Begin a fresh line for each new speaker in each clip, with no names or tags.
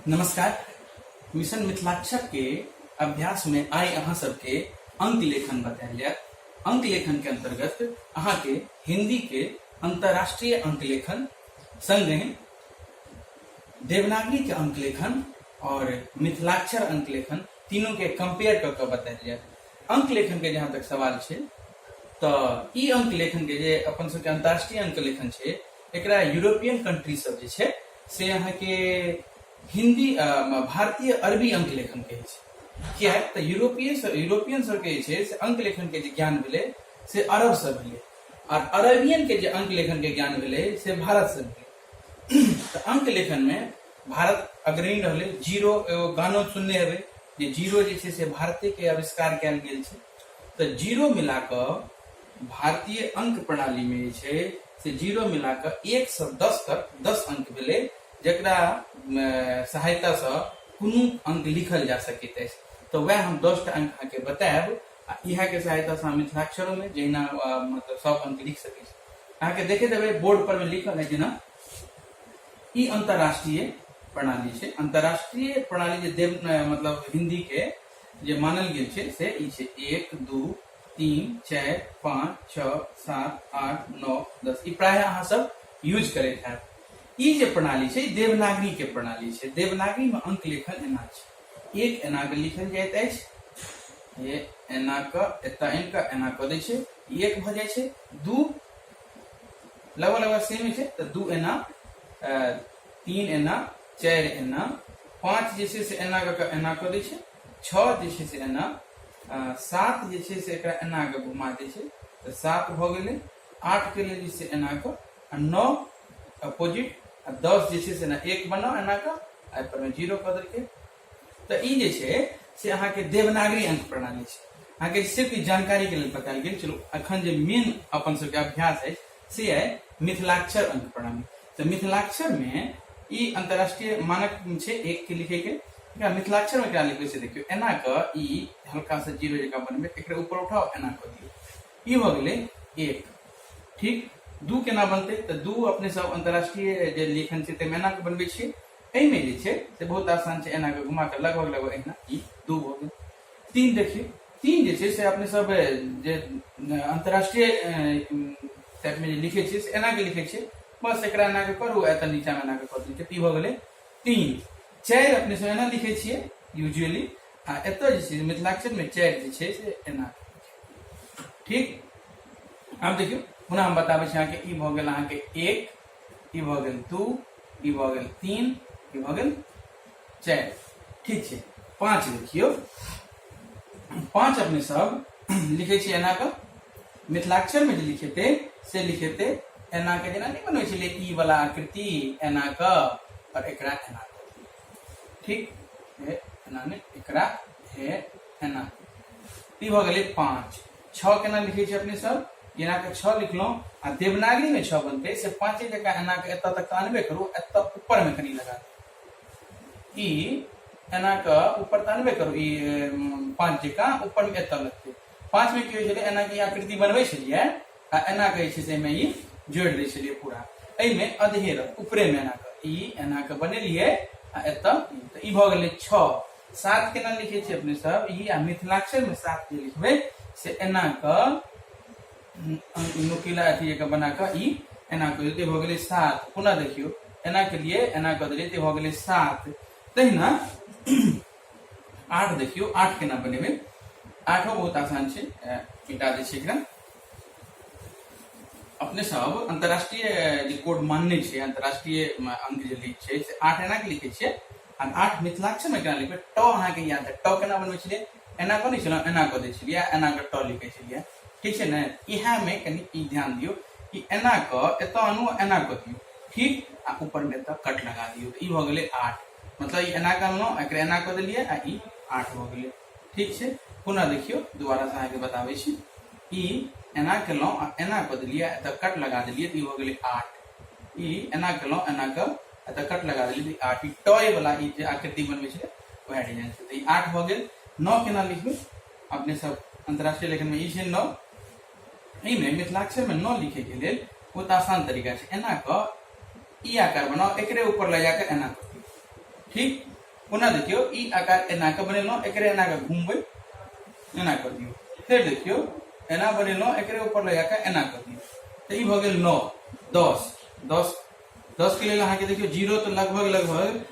नमस्कार। मिशन मिथिलाक्षर के अभ्यास में आइ अहाँ सबके अंक लेखन बतायल जायत। अंक लेखन के अंतर्गत अहाँ के हिंदी के अंतर्राष्ट्रीय अंक लेखन संगहि देवनागरी के अंक लेखन और मिथिलाक्षर अंक लेखन तीनों के कंपेयर कऽ के बतायल जायत। अंक लेखन के जहाँ तक सवाल छै तऽ ई अंक लेखन के जे अपन सबके अंतर्राष्ट्रीय अंक लेखन छै, एकरा यूरोपियन कंट्री सब जे छै से अहाँके हिंदी भारतीय अरबी अंक लेखन कहै छै। किया तऽ यूरोपियन सबके जे छै से अंक लेखन के जे ज्ञान भेलै से अरब से भेलै, और अरबियन के जे अंक लेखन के ज्ञान भेलै से भारत से भेलै। तऽ अंक लेखन में भारत अग्रणी रहलै। जीरो एगो गानो सुनने हेबै जे जीरो जे छै से भारते के आविष्कार कयल गेल छै। तऽ जीरो मिला कऽ भारतीय अंक प्रणाली में जे छै से जीरो मिला कऽ 1 से 10 तक 10 अंक भेलै, जकरा सहायतासँ कोनो अंक लिखल जा सकैत अछि। तऽ वएह हम 10टा अंक अहाँके बतायब आ इएह के सहायतासँ अहाँ मिथिलाक्षरोमे जहिना मतलब सब अंक लिख सकै छी। अहाँके देखैत हेबै बोर्ड पर मे लिखल है, जेना ई अंतर्राष्ट्रीय प्रणाली छै। अंतर्राष्ट्रीय प्रणाली जे देव मतलब हिंदी के जे मानल गेल छै से ई छै 1 2 3 4 5 6 7 8 9 10। ई प्रायः अहाँ सब यूज करैत हैब। ई जे प्रणाली छै देवनागरी के प्रणाली छै। देवनागरी में अंक लेखन एना छै, एक एना के लिखल जाइत अछि, ये एना क एतऽ आनि कऽ एना कऽ दै छै, एक भऽ जाइ छै। 2 लगभग लगभग सेम छै, तऽ 2 एना, 3 एना, 4 एना, 5 जे छै से एना कऽ कऽ एना कऽ दै छै, 6 जे छै से एना, 7 जे छै से एकरा एना कऽ घुमा दै छै तऽ 7 भऽ गेलै। 8 के लेल जे छै एना कऽ, आ 9 अपोजिट, आ 10 जे छै से एना 1 बनाउ एना कऽ, आ एहि पर मे 0 कऽ देलकै। तऽ ई जे छै से अहाँके देवनागरी अंक प्रणाली छै। अहाँके सिर्फ ई जानकारी के लेल बतायल गेल। चलू, अखन जे मेन अपन सबके अभ्यास अछि से अइ मिथिलाक्षर अंक प्रणाली। तऽ मिथिलाक्षर में ई अंतर्राष्ट्रीय मानक छै 1 के लिखे के। एकरा मिथिलाक्षर में केना लिखबै से देखियौ। एना कऽ ई हल्का सा जीरो जकाँ बनबै, एकरा ऊपर उठाउ, एना कऽ दियौ, ई भऽ गेलै 1। ठीक, 2 केना बनतै? तऽ 2 अपने सब अंतर्राष्ट्रीय जे लेखन छै ताहिमे एना कऽ बनबै छियै। एहिमे जे छै से बहुत आसान छै, एना कऽ घुमा कऽ लगभग लगभग एहिना ई 2 भऽ गेल। 3 देखियौ, 3 जे छै से अपने सब जे अंतर्राष्ट्रीय टाइप में जे लिखे छियै से एना के लिखे छियै, बस एकरा एना के करू, एतऽ नीचा में एना के कऽ दियौ, ई भऽ गेलै 3। 4 अपने सब एना लिखे छियै यूजुअली, आ एतऽ जे छै मिथिलाक्षर में 4 जे छै से एना। ठीक, आब देखियौ पुनः हम बताबै छी अहाँके। ई भऽ गेल अहाँके 1, ई भऽ गेल 2, ई भऽ गेल 3, ई भऽ गेल 4। ठीक छै, 5 देखियौ। 5 अपने सब लिखे छियै एना कऽ, मिथिलाक्षर में जे लिखेतै से लिखेतै एना के, जेना नहि बनबै छलियै ई वाला आकृति एना कऽ, और एकरा एना कऽ। ठीक, हे एना नहि, एकरा हे एना, ई भऽ गेलै 5। 6 केना लिखै छियै अपने सब? एना के 6 लिखलहुँ, आ देवनागरी में 6 बनतै से 5 जकाँ एना के एतऽ तक आनबे करू, एतऽ ऊपर में कनि लगा दियौ, ई एना के ऊपर तऽ आनबे करू, ई 5 जकाँ ऊपर में एतऽ लगतै। 5 में की होइ छलै? एना के ई आकृति बनबै छलियै आ एना के जे छै से एहिमे ई जोड़ि दै छलियै पूरा, एहिमे अधे रह ऊपरे में एना के ई एना के बनेलियै आ एतऽ, तऽ ई भऽ गेलै 6। 7 केना लिखै छियै अपने सब? ई आ मिथिलाक्षर में 7 जे लिखबै से एना के नुकीला अथी जकाँ बना कऽ ई एना कऽ देलियै, भऽ गेलै 7। पुनः देखियौ, एना केलियै, एना कऽ देलियै, तऽ भऽ गेलै 7। तहिना 8 देखियौ, 8 केना बनेबै? 8 बहुत आसान छै, मिटा दै छियै एकरा। अपने सब अंतर्राष्ट्रीय जे कोड मानने छै, अंतर्राष्ट्रीय अंक जे लिख छै से 8 एना के लिखै छियै, आ 8 मिथिलाक्षर में केना लिखबै? ट अहाँके याद है, ट केना बनबै छलियै? एना कऽ नहि छलहुँ, एना कऽ दै छलियै, एना कऽ ट लिखै छलियै, ठीक छै ने? इएह में कनि ई ध्यान दियौ कि एना कऽ एतऽ आनू, एना कऽ दियौ, ठीक, आ ऊपर में एतऽ कट लगा दियौ, तऽ ई भऽ गेलै 8। मतलब ई एना कऽ अनलहुँ, एकरा एना कऽ देलियै आ ई 8 भऽ गेलै। ठीक छै, पुनः देखियौ, दोबारा से अहाँके बताबै छी। ई एना केलहुँ आ एना कऽ देलियै, एतऽ कट लगा देलियै, तऽ ई भऽ गेलै 8। ई एना केलहुँ, एना कऽ एतऽ कट लगा देलियै, तऽ 8। ई टॉय वाला ई जे आकृति बनबै छलै वएह डिजाइन छै, तऽ ई 8 भऽ गेल। 9 केना लिखबै अपने सब? अंतर्राष्ट्रीय लेखन में ई छै 9। एहिमे मिथिलाक्षर में 9 लिखे के लेल बहुत आसान तरीका छै। एना कऽ ई आकार बनाउ, एकरे ऊपर लऽ जाकऽ एना कऽ दियौ, ठीक। पुनः देखियौ, ई आकार एना कऽ बनेलहुँ, एकरे एना कऽ घुमबै, एना कऽ दियौ। फेर देखियौ, एना बनेलहुँ, एकरे ऊपर लगा कऽ एना कऽ दियौ, तऽ ई भऽ गेल 9, 10। 10, 10 के लेल अहाँके देखियौ 0 तऽ लगभग लगभग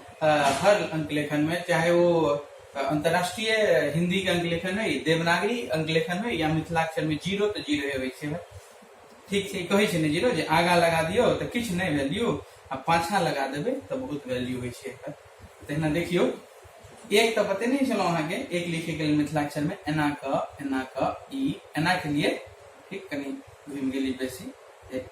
हर अंक लेखन में, चाहे वो अंतर्राष्ट्रीय हिंदी के अंक लेखन है, देवनागरी अंक लेखन है या मिथिलाक्षर में, 0 तऽ 0 होइ छै। ठीक छै, कहै छै ने 0 जे आगा लगा दियौ तऽ किछु नहि वैल्यू, आ पाछा लगा देबै तऽ बहुत वैल्यू होइ छै एकर। तहिना देखियौ, 1 तऽ बतेने छलहुँ अहाँके, 1 लिखैके लेल मिथिलाक्षर में एना कऽ, एना कऽ, ई एना के लिए, ठीक, कनि घुमि गेली बेसी,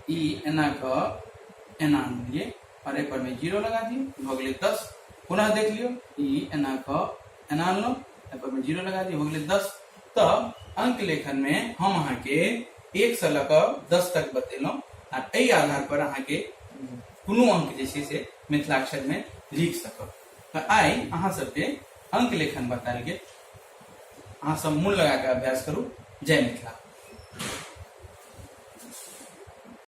ई एना कऽ एना आनलियै और एहि पर में 0 लगा दियौ, भऽ गेलै 10। पुनः देख लियौ, ई एना कऽ एना अनलहुँ, एहि पर में 0 लगा दियौ, भऽ गेलै 10। तऽ अंक लेखन में हम अहाँके 1 से लऽ कऽ 10 तक बतेलहुँ आ एहि आधार पर अहाँके कोनो अंक जे छै से मिथिलाक्षर में लिख सकब। तऽ आइ अहाँ सबके अंक लेखन बतायल गेल। अहाँ सब मोन लगा कऽ अभ्यास करू। जय मिथिला।